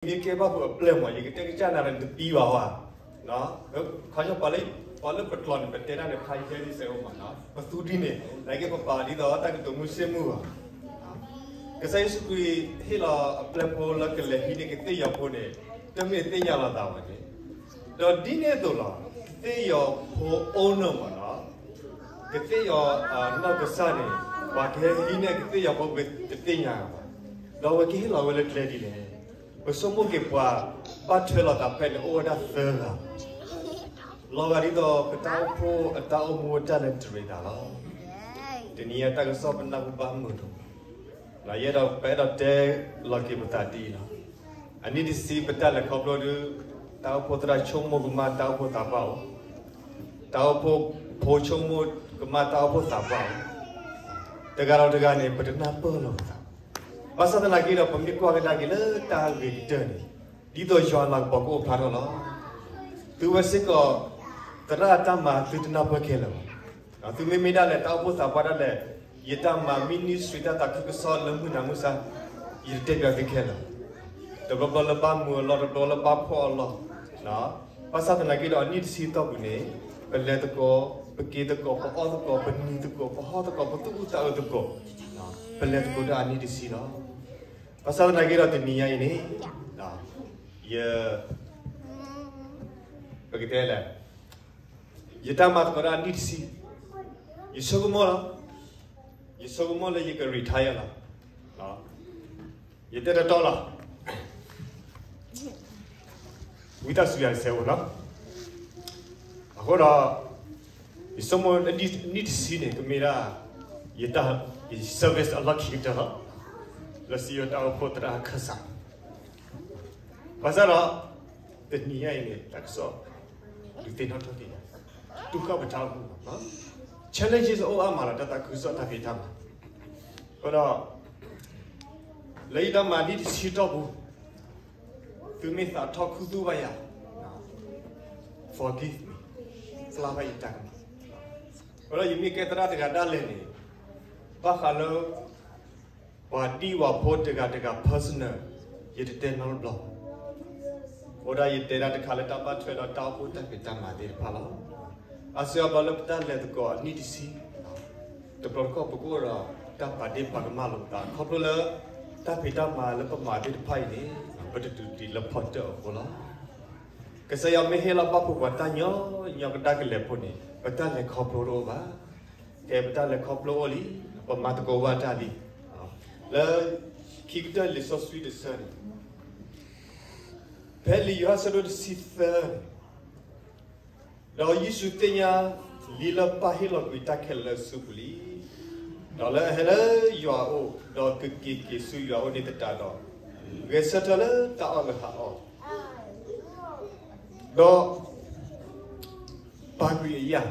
မ့ၢ်ကဲဘၣ်ဃုာ်အပျဲၢ်မး ယကတဲကစၢ်နၤဒီးနတပံဘၣ်ဝဲ. ခီပညီ ပှၤလၢပကျိာ်န့ၣ် ပတဲတၢ်န့ၣ် ဖးယဲဒ်စဲးအိၣ်မးနီၤ ပသူဒ်န့ၣ် နာ်က့ပပာ်ဒ်သိးတၢ်ကတိၤမုၢ်ဆ့ၣ်မုၢ်ဂီၤ ကစၢ်ယ့ၣ်ၡူးခရံာ်ဟ့ၣ်လီၤအပျဲၢ်ဖိလၢကလဲၤဟံးန့ၢ်ကသ့ၣ်ယီၤဖိန့ၣ် တမ့ၢ်သ့ၣ်ညါလီၤသးဝဲန့ၣ်, ဒီးဒ်န့ၣ်အသိးလီၤ ကသ့ၣ်ယီၤဖိ owner မးနီၤ ကသ့ၣ်ယီၤနီၢ်ကစၢ်န့ၣ် ပှၤကဟဲဟံးန့ၢ်ကသ့ၣ်ယီၤဖိ ပတသ့ၣ်ညါဘၣ်. ဒီးအဝဲကဟ့ၣ်လီၤဝဲလၢကျဲဒ်လဲၣ်. ပဆိကမိၣ်က့ၤပှၤဘၣ်ထွဲလီၤသးဖဲန့ၣ် အိၣ်ဝဲဒၣ်သၢဂၤ လီၤဂာ်ဒ်သိးပတၢ်အိၣ်ဖှိၣ်အတၢ်အိၣ်မူအတၢ်လဲၤတရံးသးလီၤ. တနံၤအံၤတၢ်ကစီၣ်ပနၢ်ဟူဘၣ်မုာ်ဒိၣ်, ယအဲၣ်ဒိး ပအဲၣ်ဒိးတဲလီၤက့ၤပသးဒ်အံၤလီၤ. အနံၣ်တဆံပတၢ်လဲၤခီဖျိဒုး တၢ်အိၣ်ဖှိၣ်သရၣ်ဆိကမိၣ်ကမၣ်တၢ်အိၣ်ဖှိၣ်သးပှၢ်အိၣ်, တၢ်အိၣ်ဖှိၣ်ဖိဆိကမိၣ်ကမၣ်တၢ်အိၣ်ဖှိၣ်သးပှၢ်အိၣ်, တဂၤဒီးတဂၤန့ၣ် ပတနၢ်ပၢၢ်လီၤပသး. ဘၣ်ဆၣ်သနာ်က့ဒီး ပမ့ၢ်ကွၢ်ကဒါက့ၤလၢတၢ်ဂ့ၤကတၢၢ်န့ၣ် ဒ်သိးယွၤလၤကပီၤကအိၣ်ဖျါထီၣ်လီၤ. သုဝဲစ့ၢ်ကီး သရၣ်တၢ်မၤသုတနၢ်ပၢၢ်ခဲလၢာ်ဘၣ်. သုမ့မ့ၢ်ဒၣ်လဲာ် တၢ်အိၣ်ဖှိၣ်သးပှၢ်ဒၣ်လဲာ်, ယတၢ်မၤ ministry တၢ်သးခုကစီၣ်လၢမုၢ်နၤမုၢ်ဆါ, ယတတဲပၠးသုခဲလၢာ်, တဘျီဘျီလၢဘၣ်မုာ်အလီၢ် တဘျီလၢဘၣ်ဖှီၣ်အလီၢ်, ဘၣ်ဆၣ်သနာ်က့ဒီး အနံၣ်တဆံတီၢ်ပူၤန့ၣ် ပလဲၤသကိး, ပက့ၤသကိး, ပအီၣ်သကိး, ပနံၤသကိး, ပဟီၣ်သကိး, ပသူၣ်အုးသးအုးသကိး, ပလဲၤသကိးဒီးအနံၣ်တဆံလီၤ. ဘၣ်ဆၣ်သနာ်က့ဒီးတနံၤညါအံၤန့ၣ် ယ ပကတဲလဲၣ်, ယတၢ်မၤသကိးဒၣ်အနံၣ်တဆံ, ယဆိကမိၣ်လီၤ, ယဆိကမိၣ်လၢယက retire လီၤ. ယတဲတတီလီၤ, ဝံသးစူၤယၤတစဲးဖိလီၤ. အဃိဒီး ယဆိကမိၣ်နံၣ်တဆံန့ၣ် ကမ့ၢ်ဒၣ် ယတၢ် ယ service အလီၢ်ခံကတၢၢ်လီၤ, လၢစံယိၤတၢ်အိၣ်ဖှိၣ်သရၣ်အခၢၣ်စး ဘၣ်ဆၣ်ဒီး တနံၤညါအံၤန့ၣ် တၢ်ကစီၣ် ဒုးသ့ၣ်နီၣ်ထီၣ်က့ၤယၤ, တူၢ်ဃာ်ပတၢ်အိၣ်မူလီၤ. challenges အိၣ်အါမးလီၤ တၢ်သးခုကစီၣ်တၢ်ဖံးတၢ်မၤ, အဃိဒီး လၢယတၢ်မၤနံၣ်တဆံတီၢ်ပူၤ သုမ့ၢ်သးထီၣ်ခူသူၣ်ဘၣ်ယၤ forgive me, ပျၢ်ဘၣ်ယတၢ်ကမၣ်, အဃိဒီးယမ့ၢ်ကဲသရၣ်တဂၤဒၣ်လဲာ်န့ၣ် ဘၣ်ဃးလၢ ပှၤဒံၣ်ဝၤဖိတဂၤတဂၤ personal ယတတဲနီတဘျီ, အိၣ်ဒၣ်ယတဲဒၣ်တခါလၢတၢ်ဘၣ်ထွဲဒီးတၢ်အိၣ်ဖှိၣ်တၢ်ဖံးတၢ်မၤသ့ၣ်တဖၣ်လီၤ. အါစုအါဘျီလၢပတၢ်လဲၤသကိးအနံၣ်တဆံ တဘျီတခီၣ်ပကအိၣ်ဒီး တၢ်ပာ်ဒ့ၣ်ပာ်ကမၣ်လိာ်ပသး ခီဖျိလၢ တၢ်ဖံးတၢ်မၤလၢပမၤသ့ၣ်တဖၣ်အံၤန့ၣ် ပတတုၤတံၤလၢဖီတၢၣ်အဃိလီၤ. ကစၢ်ယွၤမ့ၢ်ဟ့ၣ်လီၤဘၣ်ပှၤတၢ်ညီညီကဒၣ်ကလဲာ်ဖိန့ၣ် ပတၢ်လဲၤခီဖျိတအိၣ်ဘၣ်. ကဲပတၢ်လဲၤခီဖျိအိၣ်လံ, ပမၤသကိးဘၣ်တၢ်လံ. လၢ ခံကတၢၢ်လံာ်စီဆှံတဆၢန့ၣ် ဖဲလံာ်ယိၤဟၣ်အဆၢဒိၣ်တဆံသၢန့ၣ် ဒီးယ့ၣ်ၡူးသ့ၣ်ညါလံလၢပၢ်ဟ့ၣ်လီၤကွံာ်တၢ်ခဲလၢာ်လၢအစုပူၤလံ. ဒီးလၢအဟဲလၢယွၤအအိၣ်, ဒီးကက့ၤက့ၤဆူယွၤအအိၣ်န့ၣ်သတးဒီး, ဂဲၤဆၢထၢၣ်လၢတၢ်အီၣ်လၢဟးအီၣ်, ဒီး ပာ်ကွံာ်အယၢ်,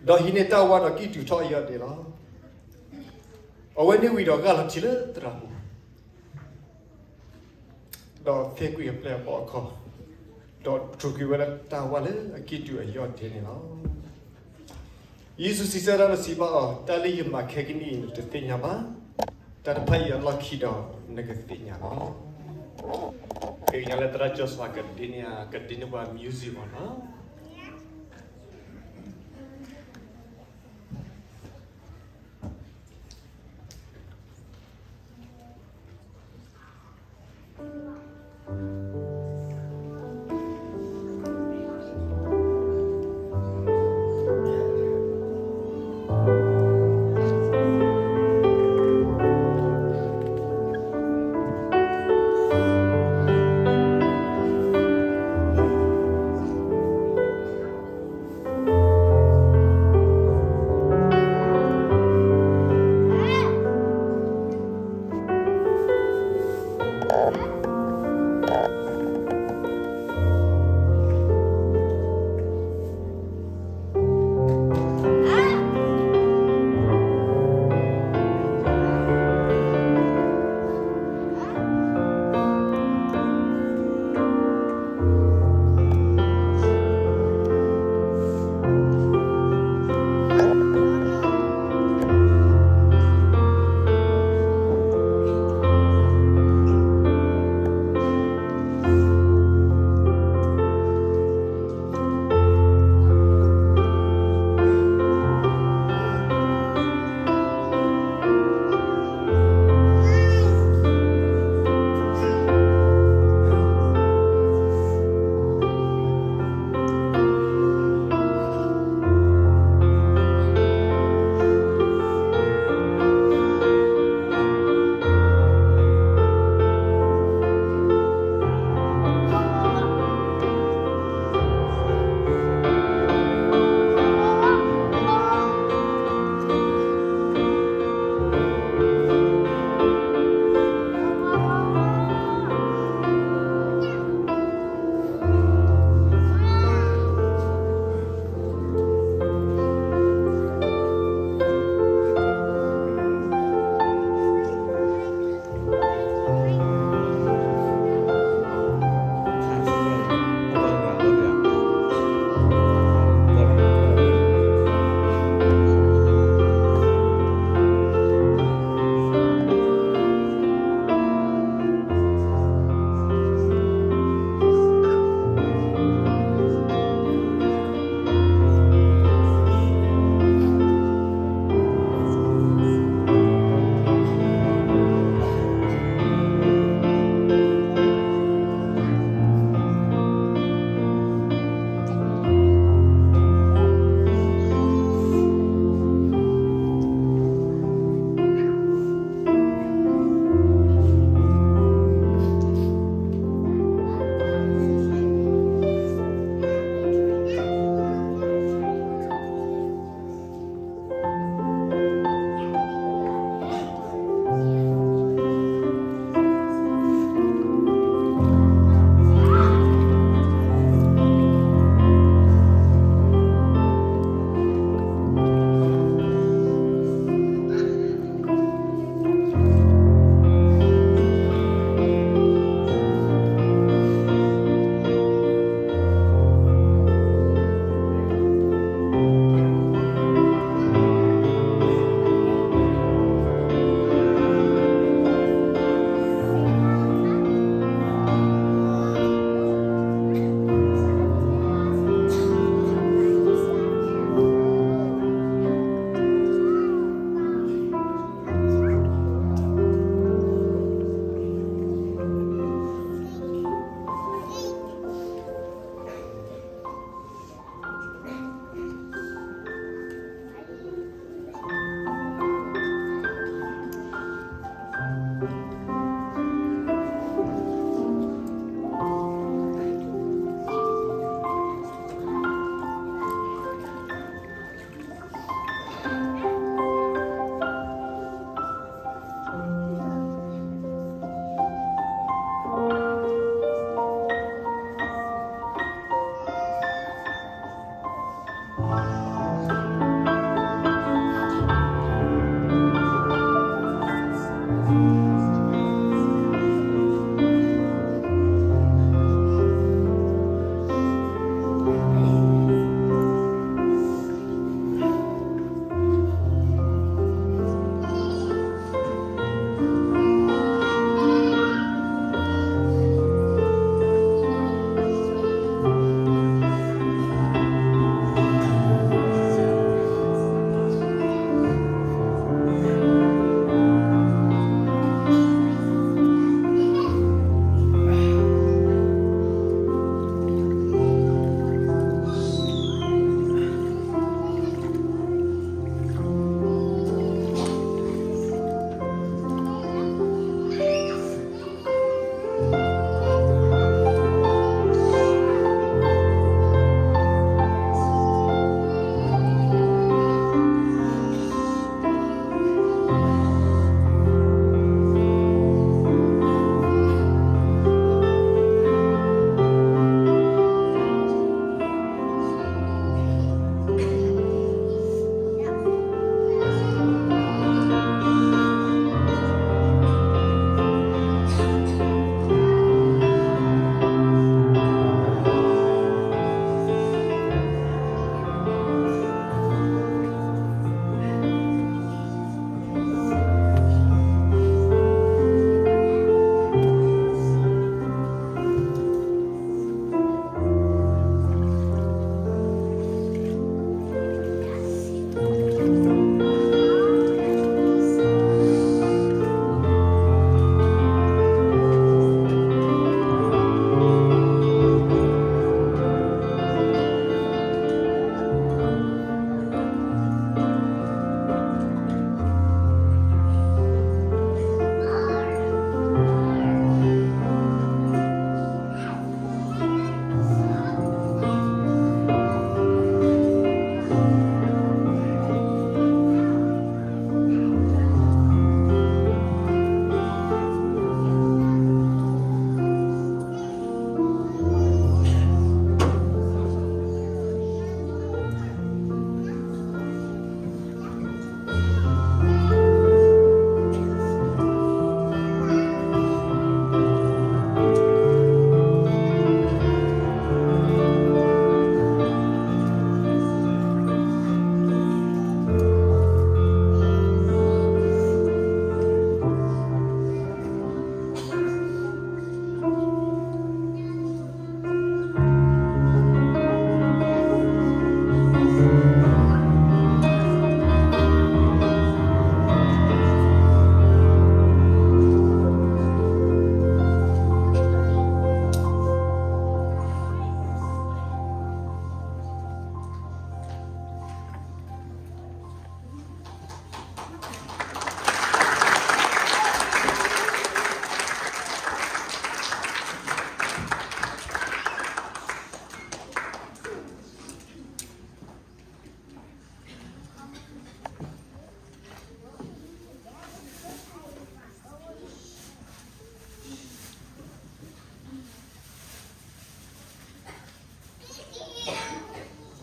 ဒီးဟံးန့ၢ်တၢ်ဝါဒီးကံၣ်တူာ်ထီၣ်အယီၢ်ဒ့လီၤ. အဝဲန့ၣ်ဝံၤဒီးဂၢ်လီၤထံလၢသရၣ်ပူၤ, ဒီးဖဲကွံာ်အပျဲၢ်အဘီၣ်အခီ, ဒီးတြူာ်ကွံာ်ဝဲဒၣ်တၢ်ဝါလၢအကံၣ်တူာ်အယီၢ်ဒ့န့ၣ်လီၤ. ယ့ၣ်ၡူးစံးဆၢတၢ်ဒီးစံးဘၣ်အီၤ, တၢ်လၢယမၤခဲကနံၣ်အံၤနတသ့ၣ်ညါဘၣ်, တၢ်တဖၣ်အံၤအလီၢ်ခံဒီးနကသ့ၣ်ညါလီၤ. ကဲကညါလၢသရၣ်ကၠီဆွာကဒ့န့ၢ်, ကဒ့န့ၢ်ပှၤ music အီၤလီၤ.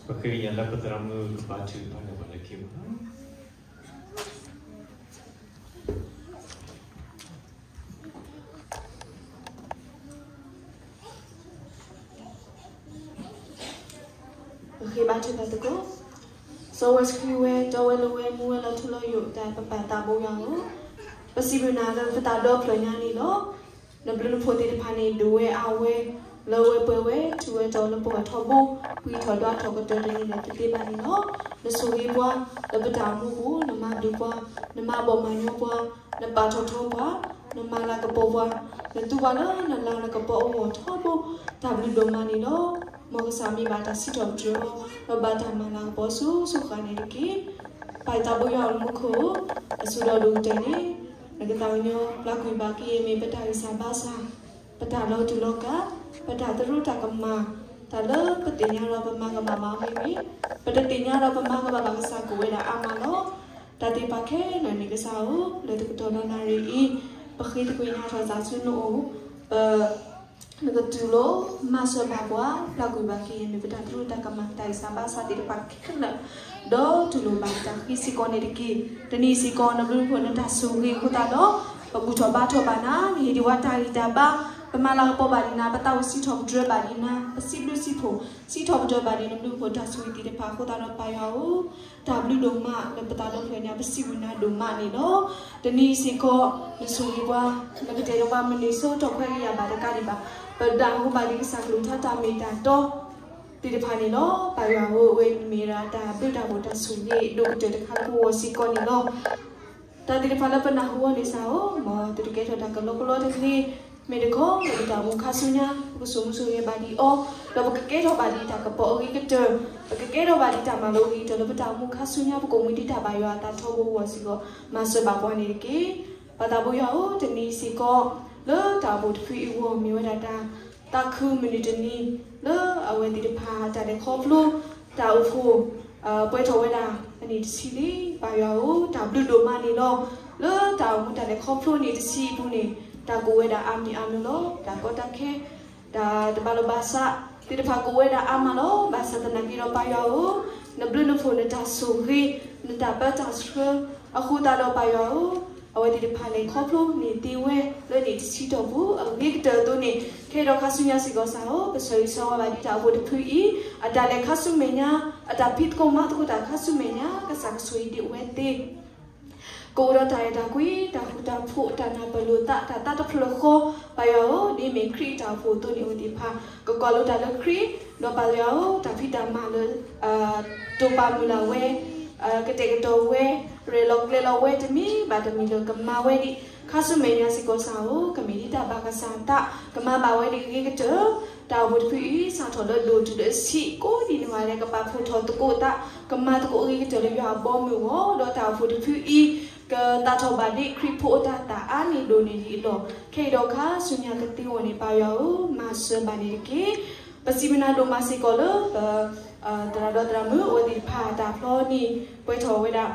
ပဃ့ကညးလၢပသရၣ်မုၣ်ကဘါထုကဖၣ်န့ၢ်ပှၤလၢခံမး. ပဃ့ဘါထုကဖၣ်သကိး. စီၤဝဲစဃံဝဲ တီဝဲလိၤဝဲ မူဝဲလီၤထူလီၤယိာ် တၢ်ပပၢ်သးဘိယွၤဧၢ, ပစံးဘျုးနၤလၢပတၢ်ဒီဖျၢၣ်ညါန့ၣ်လီၤ. နဘျုးနဖှိၣ်သ့ၣ်တဖၣ်န့ၣ် ဒိၣ်ဝဲအါဝဲ, လၢဝဲပှဲၤဝဲ, ထူဝဲတီၤလၢပဂီၢ်ထီဘိ, ပှဲၤထီၣ်ဒီးထီၣ်ကတၢၢ်တနံၤလၢ်တသ့ဘၣ်န့ၣ်လီၤ. နဆိၣ်ဂ့ၤပှၤ လၢပတၢ်အိၣ်မူပူၤ, နမၤဘျုးပှၤ, နမၤဘီၣ်မၤညီပှၤ, နပာ်ထီၣ်ထီပှၤ, နမၤလၤကပီၤပှၤ, နသူပှၤလၢနလၤနကပီၤအဂီၢ်ထီဘိ, တၢ်ဘျုးဒိၣ်မးန့ၣ်လီၤ. မ်ကစၢ်မ့ၢ်ဘၣ်တၢ်စံးထီၣ်ပတြၢၤအီၤ, ဒီးဘၣ်တၢ်မၤလၤကပီၤဆူစိၤဃၣ်န့ၣ်တက့ၢ်. ပၢ်သးဘိယွၤအမူခိၣ်ဧၢ, အစိၤဒီးဒိၣ်ကတၢၢ်န့ၣ်, နကသးကညီၤပျၢ်ကွံာ်ဘၣ်ကယဲၢ်မ့ၢ်ပတၢ်ဂံၢ်စၢ်ဘါစၢ်, ပတၢ်လီၤတူာ်လီၤကာ်, ပတၢ်သရူးတၢ်ကမၣ်, တၢ်လၢပသ့ၣ်ညါဒီးပမၤကမၣ်ဘၣ်မ့ၢ်ဂ့ၤ, ပတသ့ၣ်ညါဒီးပမၤကမၣ်ဘၣ်ကစၢ်ကအိၣ်ဝဲဒၣ်အါမးလီၤ. တၢ်သ့ၣ်တဖၣ်ခဲလၢာ်န့ၣ်ကစၢ်ဧၢ, လၢတကတီၢ်ဒီးနၣ်ရံၣ်အံၤ, ပဃ့သကွံာ်ညါထီၣ်သးဆူနအိၣ်, ပ နကတူၢ်လိာ်မၤစၢၤဘၣ်ပှၤ, ပျၢ်ကွံာ်ဘၣ်ကယဲၢ်မ့ၢ်ပတၢ်သရူးတၢ်ကမၣ် တၢ်ဂံၢ်စၢ်ဘါစၢ်သ့ၣ်တဖၣ်ခဲလၢာ်, ဒီးတူၢ်လိာ်ဘၣ်တၢ်ဃံစ့ၢ်ကီးန့ၣ်တက့ၢ်. တနံၤစ့ၢ်ကီး နဘျုးနဖှိၣ်နတၢ်ဆိၣ်ဂ့ၤအဃိသတးဒီး, ပဘူၣ်ထီၣ်ဘါထီၣ်ဘၣ်နၤ, နဟ့ၣ်ဒံးဝဲတၢ်ဂံၢ်တၢ်ဘါ, ပမၤလၤကပီၤဘၣ်ဒံးနၤ, ပသးအိၣ်စံးထီၣ်ပတြၢၤဘၣ်ဒံးနၤ, ပစံးဘျုးစံးဖှိၣ် စံးထီၣ်ပတြၢၤဘၣ်ဒံးနဘျုးနဖှိၣ်တၢ်ဆိၣ်ဂ့ၤသ့ၣ်တဖၣ်အဃိသတးဒီး ပၢ်ယွၤဧၢ, တၢ်ဘျုးဒိၣ်မးလၢပသးဒီဖျၢၣ်ညါ ပစံးဘျုးနၤဒိၣ်မးန့ၣ်လီၤ. တနံၤစ့ၢ်ကီး နဆိၣ်ဂ့ၤပှၤ, နကတဲာ်ကတီၤပှၤမုၢ်နံၤဆၢကတီၢ်ခွဲးကယာ်ဘၣ်တကးဒံးဘၣ်, ပဒၣ်ဟူဘၣ်ဒံးကစၢ်ကလုၢ်ကထါတၢ်မ့ၢ်တၢ်တီ သ့ၣ်တဖၣ်န့ၣ်လီၤ. ပၢ်ယွၤဧၢ, အဝဲန့ၣ်မ့ၢ်ဝဲဒၣ်တၢ်ဘျုးတၢ်ဖှိၣ်တၢ်ဆိၣ်ဂ့ၤဒိၣ်ကတၢၢ်တခါလၢပဂီၢ်စ့ၢ်ကီးန့ၣ်လီၤ. တၢ်သ့ၣ်တဖၣ်လၢပနၢ်ဟူအီၤန့ၣ်စ့ၢ်ဧၢ, မ်သုတကဲထီၣ်တၢ်ကလီကလီတဂ့ၤ, မ့ၢ်တခီ လၢပတၢ်အိၣ်မူခါဆူညါ ပကဆိၣ်မူဆိၣ်ဂဲၤဘၣ်ဒံးအီၤ, ဒီးပကကဲထီၣ်ဘၣ်ဒံးတၢ်ကပီၤအဂ့ၤကတၢၢ်, ပကကဲထီၣ်ဘၣ်ဒံးတၢ်မၤလိအဂ့ၤကတၢၢ်လၢပတၢ်အိၣ်မူခါဆူညါ ပကအိၣ်မူဒံးတၢ်ဘၣ်ယွၤအသးထီဘိအဂီၢ်စ့ၢ်ကီး, မၤစၢၤဘၣ်ပှၤန့ၣ်တက့ၢ်. ပၢ်သးဘိယွၤဧၢ, တနံၤစ့ၢ်ကီး လၢတၢ်အိၣ်ဖှိၣ်တဖုအံၤအဂီၢ် မ့ၢ်ဝဲဒၣ်တၢ် သးခုမုၢ်နံၤတနံၤ လၢအဝဲသ့ၣ်တဖၣ်တၢ်လဲၤခီဖျိ တၢ်အိၣ်ဖှိၣ် ပှဲၤထီၣ်ဝဲဒၣ်အနံၣ်တဆံလံ. ပၢ်ယွၤဧၢ, တၢ်ဘျုးဒိၣ်မးန့ၣ်လီၤ. လၢတၢ်အိၣ်မူတၢ်လဲၤခီဖျိနံၣ်တဆံအပူၤန့ၣ် တၢ်ကအိၣ်ဝဲဒၣ်အါမံၤအါမံၤလီၤ. တၢ်ကီတၢ်ခဲ တၢ်တဘၣ်လိာ်ဘၣ်စးသ့ၣ်တဖၣ်ကအိၣ်ဝဲဒၣ်အါမးလီၤ. ဘၣ်ဆၣ်သနာ်က့ဒီးပၢ်ယွၤဧၢ, နဘျုးနဖှိၣ်နတၢ်ဆိၣ်ဂ့ၤ နတၢ်ပၢတၢ်ဆှၢ အဃိသတးဒီးပၢ်ယွၤဧၢ, အဝဲသ့ၣ်တဖၣ်လဲၤခီဖျိန့ၢ်သ့ဝဲ လၢနံၣ်တဆံတီၢ်ပူၤ အဂ့ၤကတၢၢ်အသိးန့ၣ် ခဲအံၤဒီးခါဆူညါစ့ၢ်ကီးစ့ၢ်ဧၢ, ပဆၢဂ့ၤဆၢဝါဘၣ်ဒ်တၢ်အိၣ်ဖှိၣ်တဖုအံၤ အတၢ်လဲၤခါဆူမဲာ်ညါ, အတၢ်ဖံးသကိးမၤသကိးတၢ်ခါဆူမဲာ်ညါ, ကစၢ်ကဆိၣ်ဂ့ၤဒံးဝဲသ့ ကအိၣ်ဒီးတၢ်အဲၣ်တၢ်ကွံ, တၢ်ဃူတၢ်ဖိး, တၢ်နၢ်ပၢၢ်လိာ်သး, တၢ်သးတဖျၢၣ်ဃီ, ပၢ်ယွၤဧၢ, ဒ်အမ့ၢ်ခရံာ်အတၢ်အိၣ်ဖှိၣ်အသိးန့ၣ် အဝဲသ့ၣ်တဖၣ် ကကွၢ်လိတၢ်လၢခရံာ်, ဒီးပၢ်ယွၤဧၢ, တၢ်ဖံးတၢ်မၤလၢ တိာ်ပာ်မုၢ်လၢ်ဝဲ, ကတဲာ်ကတီၤဝဲ, ရဲၣ်လီၤကျဲၤလီၤဝဲတမံၤဘၣ်တမံၤလၢကမၤဝဲဒံး ခါဆူမဲာ်ညါစ့ၢ်ကီးစ့ၢ်ဧၢ, ကမ့ၢ်ဒ်တၢ်ဘၣ်ကစၢ်အသး, ကမၤဘၣ်ဝဲဒၣ်အဂ့ၤကတၢၢ်, တၢ်အိၣ်ဖှိၣ်တဖုအံၤ စးထီၣ်လၢဒိၣ်တုၤလၢဆံးကိးဒံးနီၢ်ဂၤဒဲး ကပာ်ဖှိၣ်ထီၣ်သကိးသး, ကမၤသကိးအဂ့ၤကတၢၢ်လၢယွၤအဘီအမုၢ်အဂီၢ်, ဒီးတၢ်အိၣ်ဖှိၣ်တဖုအံၤ ကသၣ်ထီၣ်ဘၣ်ဒ်ခရံာ်ဖိအတၢ်သၣ်အါန့ၢ်ဒိၣ်န့ၢ်ဒံးအလီၢ်, ခဲအံၤဒီးခါဆူညါကသ့အဂီၢ်န့ၣ် ပၢ်ယွၤဧၢ, မၤစၢၤဘၣ်န့ၣ်တက့ၢ်. ပစံးဘျုးနၤဒိၣ်မးစ့ၢ်ကီးလၢ ပ သရၣ်ဒီးသရၣ်မုၣ်အဝဲသ့ၣ်တဖၣ်အတၢ်ဖျီန့ၣ် ပှဲၤထီၣ်ဝဲဒၣ်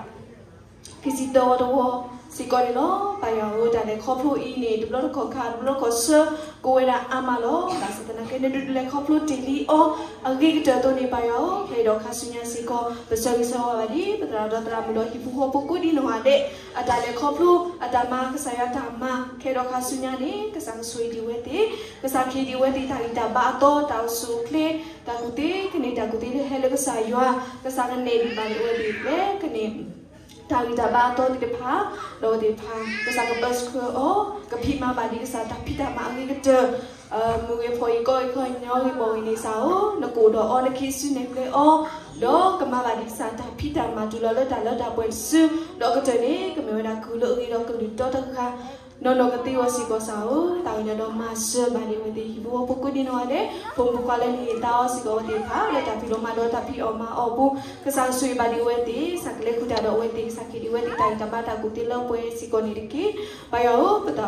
ခံဆံသၢဝီတဝီစ့ၢ်ကီးန့ၣ်လီၤ. ပၢ်ယွၤဧၢ, တၢ်လဲၤခီဖျိအံၤန့ၣ် တဘျီတခီၣ်ခါ တဘျီတခီၣ်ဆၢ ကအိၣ်ဝဲဒၣ်အါမးလီၤ. ဘၣ်ဆၣ်သနာ်က့ နဒုးလဲၤခီဖျိတ့ၢ်လံအီၤ အဂ့ၤကတၢၢ်အသိးန့ၣ် ပၢ်ယွၤဧၢ, ခဲအံၤဒီးခါဆူညါစ့ၢ်ကီး ပဆၢဂ့ၤဆၢဝါဘၣ်ဒ် ပသရၣ်ဒီးသရၣ်မုၣ်ဒီးဟံၣ်ဖိဃီဖိကိးဒံးနီၢ်ဂၤဒဲး အတၢ်လဲၤခီဖျိ အတၢ်မၤကစၢ်ယွၤတၢ်မၤ ခဲအံၤဒီးခါဆူညါန့ၣ် ကစၢ်ကဆိၣ်ဂ့ၤဒံးဝဲသ့ၣ်, ကစၢ်ကဟ့ၣ်ဒံးဝဲသ့ၣ် တၢ်ဂံၢ်တၢ်ဘါအသီ တၢ်အိၣ်ဆူၣ်အိၣ်ချ့ တၢ်ကူၣ်သ့ ကန့ၢ်တၢ်ကူၣ်သ့လၢဟဲလၢကစၢ်ယွၤ, ကစၢ်ကနဲၣ်ဒံးဘၣ်ဒံးအဝဲသ့ၣ် ကန့ၢ် တၢ်ဂံၢ်တၢ်ဘါအသီသ့ၣ်တဖၣ်, ဒီးအဝဲသ့ၣ်တဖၣ် ကစၢ်ကပၢဆှၢအီၤ, ကဖံးမၤဘၣ်ဒံးကစၢ်တၢ်ဖံးတၢ်မၤအဂ့ၤကတၢၢ်, မုၢ်ဂ့ၤဖီအံၤ ကီအံၤ ခီညီဂ့ၤ ဘီဂ့ၤန့ၣ်စ့ၢ်ဧၢ, နကအိၣ်ဒီးအီၤ နကဟံးစုနဲၣ်ကျဲအီၤ, ဒီးကမၤဘၣ်ဒံးကစၢ်တၢ်ဖံးတၢ်မၤတုၤလီၤလၢတၢ်လၢတၢ်ပှဲၤတစု, ဒီးအကတၢၢ်န့ၣ် ကမ့ၢ်ဝဲဒၣ်ကုၢ်လၢအဂ့ၤဒီးကလုၢ်တီတဂၤ နီၢ်နီၢ်ကသ့အဂီၢ်စ့ၢ်ကီးစ့ၢ်ဧၢ, သးကညီၤဒီးမၤစၢၤဘၣ်ဒံးအဝဲသ့ၣ်ဟံၣ်ဖိဃီဖိကိးဒံးနီၢ်ဂၤဒဲး, ဖိမုၣ်ဖိခွါလၢနဟ့ၣ်သါအီၤစ့ၢ်ကီးအဝဲသ့ၣ်တဖၣ် လၢတၢ်ဖံးဒီးမၤဒီးတၢ်ဖံးအီၣ်မၤအီၣ်အပူၤ, ကစၢ်ကဆိၣ်ဂ့ၤဘၣ်ဒံးအဝဲသ့ၣ်, ကစၢ်ကလဲၤဃုာ်တၢ်ဒီးအဝဲသ့ၣ်, ကစၢ်ကဟ့ၣ်ဒံးအဝဲသ့ၣ်တၢ်ဂံၢ်တၢ်ဘါတၢ်ကူၣ်သ့လၢပှဲၤစ့ၢ်ကီးန့ၣ်တက့ၢ်. ပၢ်ယွၤဧၢ, ပသ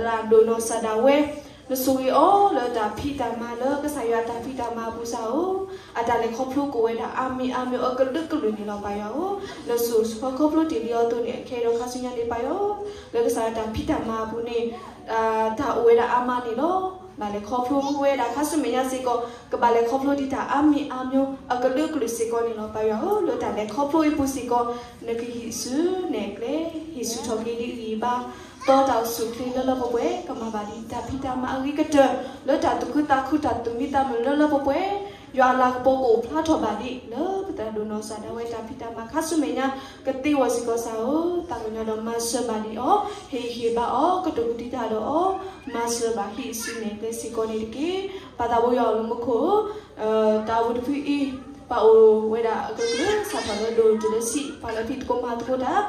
ရၣ်ဒိၣ်နီၢ်စၢ်ဒၣ်ဝဲ နဆိၣ်ဂ့ၤအီၤလၢတၢ်ဖံးတၢ်မၤလၢကစၢ်ယွၤအတၢ်ဖံးတၢ်မၤအပူၤစ့ၢ်ဧၢ, အတၢ်လဲၤခီဖျိကအိၣ်ဝဲဒၣ်အါမံၤအါမံၤအကလုာ်ကလုာ်န့ၣ်လီၤ. ပၢ်ယွၤဧၢ, နဆိၣ်ဆှၢခီဖျိတ့ၢ်လံအီၤအသိးန့ၣ် ခဲအံၤဒီးခါဆူညါန့ၣ် ပၢ်ယွၤဧၢ, လၢကစၢ်ယွၤအတၢ်ဖံးတၢ်မၤအပူၤန့ၣ် တၢ်အိၣ်ဝဲဒၣ်အါမးန့ၣ်လီၤ. ဘၣ်လဲၤခီဖျိဝဲဒၣ်ခါဆူမဲာ်ညါစ့ၢ်ကီး ကဘၣ်လဲၤခီဖျိဒံးတၢ်အါမံၤအါမျိၤ အကလုာ်ကလုာ်စ့ၢ်ကီးန့ၣ်လီၤ. ပၢ်ယွၤဧၢ, လၢတၢ်လဲၤခီဖျိအံၤပူၤစ့ၢ်ကီး နကဟံးစုနဲၣ်ကျဲ ဟ့ၣ်ဆူၣ်ထီၣ်က့ၤဒံးဂံၢ်ဘါ ဒီးတၢ်အိၣ်ဆူၣ်အိၣ်ချ့လၢလၢပှဲၤပှဲၤ ကမၤဘၣ်ဒံးတၢ်ဖံးတၢ်မၤအဂ့ၤကတၢၢ် လၢတၢ်သူၣ်ခုသးခုတၢ်သူၣ်မံသးမုာ်လၢလၢပှဲၤပှဲၤ ယွၤအလၤကပီၤကအိၣ်ဖျါထီၣ်ဘၣ်ဒံး လၢပသရၣ်ဒိၣ်နီၢ်စၢ်ဒၣ်ဝဲတၢ်ဖံးတၢ်မၤခါဆူမဲာ်ညါ ကသ့ဝီၤစ့ၢ်ကီးစ့ၢ်ဧၢ, သးကညီၤဒီးမၤစၢၤဘၣ်ဒံးအီၤ, ဟ့ၣ်ဂံၢ်ဟ့ၣ်ဘါအီၤ, ကတိၤကဒံတၢ်ဒီးအီၤ, မၤစၢၤဘၣ်ဟံးစုနဲၣ်ကျဲစ့ၢ်ကီးန့ၣ်တက့ၢ်. ပၢ်သးဘိယွၤအိၣ်လၢမူခိၣ်ဧၢ, တၢ်အိၣ်ဖှိၣ်တဖုအံၤ ပှၤအိၣ်ဝဲဒၣ်အကလုာ်ကလုာ် စးထီၣ်လၢဒိၣ်တုၤလၢဆံး ပှၤလၢဖံးသကိးမၤသကိးတၢ်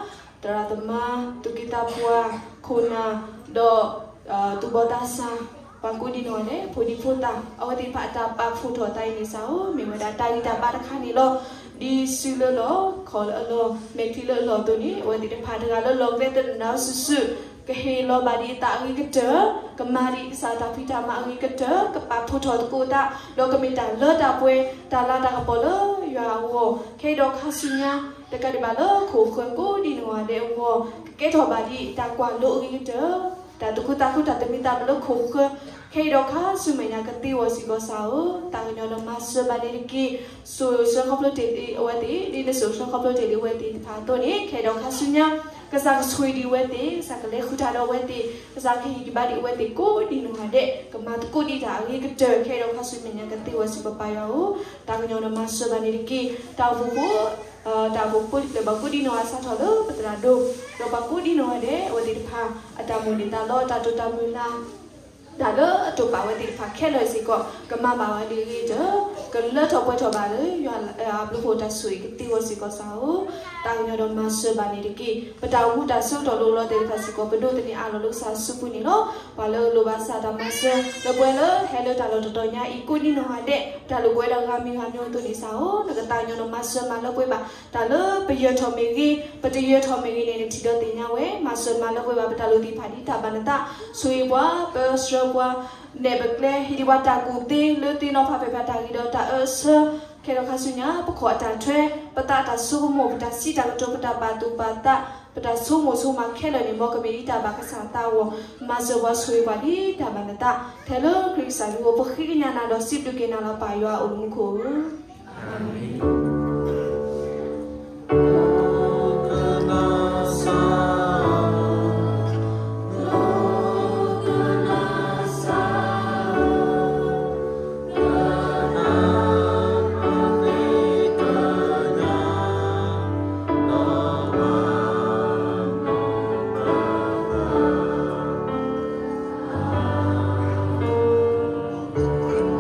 သရၣ်သမါ သူၣ်က့သးပှၢ် ခိၣ်နၢ် ဒီး သူၣ်ဘီၣ်သးစၢ် ပှၤကိးဒံနီၢ်ဂၤဒဲး ဖိဒံဖိသၣ် အဝဲသ့ၣ်တဖၣ်အတၢ်ပာ်ဖှိၣ်ထီၣ်တၢ်အံၤန့ၣ်စ့ၢ်ဧၢ မ့ၢ်ဝဲဒၣ်တၢ်ဂံၢ်တၢ်ဘါတခါန့ၣ်လီၤ. ဒ်စုလၢလီၢ် ခီၣ်လၢအလီၢ် မဲာ်ချံလၢအလီၢ်အသိးန့ၣ် အဝဲသ့ၣ်တဖၣ်တဂၤလၢလီၢ်ကျဲသနၢၣ်စုာ်စုာ် ကဟ့ၣ်လီၤဘၣ်ဒံးအသးအဂ့ၤကတၢၢ် ကမၤဒံးကစၢ်တၢ်ဖံးတၢ်မၤအဂ့ၤကတၢၢ် ကပာ်ဖှိၣ်ထီၣ်သကိးအသး ဒီးကမ့ၢ်တၢ်လၢတၢ်ပှဲၤ တၢ်လၤတၢ်ကပီၤလၢယွၤအဂီၢ် ခဲအံၤဒီးခါဆူညါ တကးဒံးဘၣ်လၢခိၣ်ဃၢၤကိးဒံနီၢ်ဂၤဒဲးအဂီၢ် ကကဲထီၣ်ဘၣ်ဒံးတၢ်ကွၢ်လိအဂ့ၤကတၢၢ် တၢ်သူၣ်ခုသးခုတၢ်သူၣ်မံသးမုာ်လၢခိၣ်ဃၢၤ ခဲအံၤဒီးခါဆူမဲာ်ညါကသ့ဝီၤစ့ၢ်ကီးစ့ၢ်ဧၢ, သးကညီၤဒီးမၤစၢၤဘၣ်န့ၣ်တက့ၢ်. ဆိၣ်ဂ့ၤဆၢခီဖျိတ့ၢ်လံအဝဲသ့ၣ် ဒ်နဆိၣ်ဂ့ၤဆၢခီဖျိတ့ၢ်လံအဝဲသ့ၣ်တဖၣ်အသိးန့ၣ် ခဲအံၤဒီးခါဆူညါ ကစၢ်ကဆိၣ်ဂ့ၤဒံးအဝဲသ့ၣ်, ကစၢ်ကလဲၤဃုာ်တၢ်ဒီးအဝဲသ့ၣ်, ကစၢ်ကဟ့ၣ်ဂံၢ်ဘါဒံးအဝဲသ့ၣ်ကိးဒံနီၢ်ဂၤဒဲး ကမၤသကိးဒံးတၢ်အဂ့ၤကတၢၢ် ခဲအံၤဒီးခါဆူမဲာ်ညါကသ့ဝီၤစ့ၢ်ကီးပၢ်ယွၤဧၢ, သးကညီၤဒီးမၤစၢၤဘၣ်န့ၣ်တက့ၢ်. တၢ်အိၣ်ဖှိၣ်ဖိ တၢ်အိၣ်ဖှိၣ်ဖိတဖျၢၣ်ဘၣ်ကိးဒံနီၢ်ဂၤစးထီၣ်လၢပသရၣ်ဒိၣ် ဒီးပှၤကိးဒံနီၢ်ဂၤဒဲး အဝဲသ့ၣ်တဖၣ် အတၢ်မိၣ်န့ၢ်သးလီ တၢ်တိာ်တၢ်မုၢ်လၢ် တၢ်လၢအတိာ်ပာ်ဝဲသ့ၣ်တဖၣ်ခဲလၢာ်စ့ၢ်ကီး ကမၤဘၣ်ဝဲဒ်အဂ့ၤကတၢၢ် ကလၢထီၣ်ပှဲၤထီၣ်ဘၣ်လၢယွၤအဘျုးအဖှိၣ်တၢ်ဆိၣ်ဂ့ၤကသ့ဝီၤစ့ၢ်ကီးစ့ၢ်ဧၢ, သးကညီၤဒီးမၤစၢၤဘၣ်န့ၣ်တက့ၢ်. ပတၢ်အိၣ်မူတၢ်ဆၢကတီၢ်လိၤလိၤသ့ၣ်တဖၣ်စ့ၢ်ကီး ပဒိးသန့ၤအးလီၤလၢကစၢ်အစုပူၤန့ၣ်လီၤ. ပှၤလၢအလိၣ်ဘၣ်ကစၢ်တၢ်မၤစၢၤ လၢပှဲၤလၢဟဲလၢတၢ်လီၢ်တတီၤညါအံၤ ကိးဒံနီၢ်ဂၤဒဲး တၢ်လိၣ်ဘၣ်ဝဲဒၣ်ဂၤမံၤဂၤမံၤအသိးန့ၣ်စ့ၢ်ဧၢ, နကသးကညီၤဒီးမၤစၢၤမၤလၢပှဲၤဘၣ် တၢ်လၢပယၢၤထီၣ်မ့ၢ်ဂ့ၤ ပတယၢၤထီၣ်မ့ၢ်ဂ့ၤန့ၣ် နထံၣ်ဒီးသ့ၣ်ညါဝဲ မၤစၢၤမၤလၢပှဲၤဘၣ် ပတၢ်လိၣ်သ့ၣ်တဖၣ်ဒ်တၢ်ဘၣ်နသး, ဆိၣ်ဂ့ၤပှၤ ပၢဆှၢပှၤ နဲၣ်ပကျဲ ဟ့ၣ်ဒံးပှၤတၢ်ကူၣ်သ့ လၢသ့ၣ်နီၣ်ဖးဖဲးဖးတၢ်ဂ့ၤဒီးတၢ်အၢအဆၢ ခဲဒီးခါဆူညါ ပခီၣ်အတၢ်ထွဲ ပသးအတၢ်ဆိကမိၣ် ပတၢ်စံးတၢ်ကတိၤ ပတၢ်ပာ်သူၣ်ပာ်သး ပတၢ်ဆိကမိၣ်ဆိကမးခဲလၢာ်န့ၣ် မ်ကမ့ၢ်ဒ်တၢ်ဘၣ်ကစၢ်အသးအဂီၢ် မၤစၢၤပှၤဆိၣ်ဂ့ၤပှၤဒ်တၢ်ဘၣ်နသး ထဲလၢခရံာ်ကစၢ်အမံၤအဃိ ပဃ့ကညးနၤဒီးစံးဘျုးက့ၤနၤလီၤ ပၢ်ယွၤအိၣ်လၢမူခိၣ်ဧၢ, အၤမ့ၣ်.